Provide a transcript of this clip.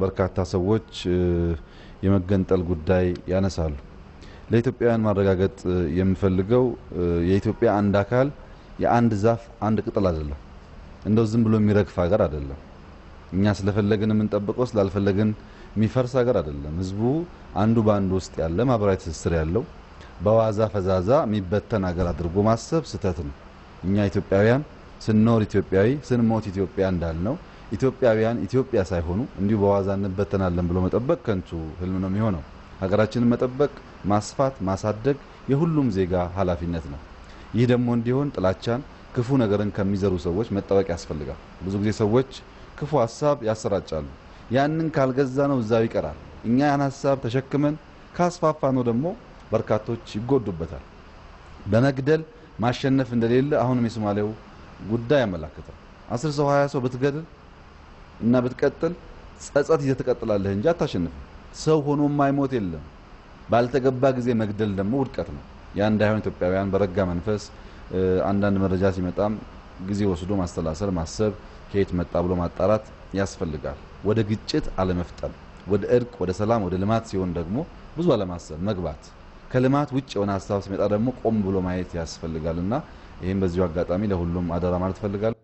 በርካታ ሰዎች የመገንጠል ጉዳይ ያነሳሉ። ለኢትዮጵያውያን ማረጋገጥ የምፈልገው የኢትዮጵያ አንድ አካል የአንድ ዛፍ አንድ ቅጠል አይደለም። እንደው ዝም ብሎ የሚረግፍ ሀገር አይደለም። እኛ ስለፈለግን የምንጠብቀው ስላልፈለግን የሚፈርስ ሀገር አይደለም። ህዝቡ አንዱ በአንዱ ውስጥ ያለ ማህበራዊ ትስስር ያለው በዋዛ ፈዛዛ የሚበተን ሀገር አድርጎ ማሰብ ስህተት ነው። እኛ ኢትዮጵያውያን ስንኖር ኢትዮጵያዊ ስንሞት ኢትዮጵያ እንዳልነው ኢትዮጵያውያን ኢትዮጵያ ሳይሆኑ እንዲሁ በዋዛ እንበተናለን ብሎ መጠበቅ ከንቱ ህልም ነው የሚሆነው። ሀገራችንን መጠበቅ፣ ማስፋት፣ ማሳደግ የሁሉም ዜጋ ኃላፊነት ነው። ይህ ደግሞ እንዲሆን ጥላቻን፣ ክፉ ነገርን ከሚዘሩ ሰዎች መጠበቅ ያስፈልጋል። ብዙ ጊዜ ሰዎች ክፉ ሀሳብ ያሰራጫሉ። ያንን ካልገዛ ነው እዛው ይቀራል። እኛ ያን ሀሳብ ተሸክመን ካስፋፋ ነው ደግሞ በርካቶች ይጎዱበታል። በመግደል ማሸነፍ እንደሌለ አሁንም የሶማሌው ጉዳይ ያመላክታል። 10 ሰው 20 ሰው ብትገድል እና ብትቀጥል ጸጸት ይዘህ ትቀጥላለህ እንጂ አታሸንፍም። ሰው ሆኖ የማይሞት የለም። ባልተገባ ጊዜ መግደል ደግሞ ውድቀት ነው። ያ እንዳይሆን ኢትዮጵያውያን በረጋ መንፈስ አንዳንድ መረጃ ሲመጣም ጊዜ ወስዶ ማሰላሰል፣ ማሰብ፣ ከየት መጣ ብሎ ማጣራት ያስፈልጋል። ወደ ግጭት አለመፍጠን፣ ወደ እርቅ፣ ወደ ሰላም፣ ወደ ልማት ሲሆን ደግሞ ብዙ አለማሰብ መግባት፣ ከልማት ውጭ የሆነ ሀሳብ ሲመጣ ደግሞ ቆም ብሎ ማየት ያስፈልጋልና ይህም በዚሁ አጋጣሚ ለሁሉም አደራ ማለት እፈልጋለሁ።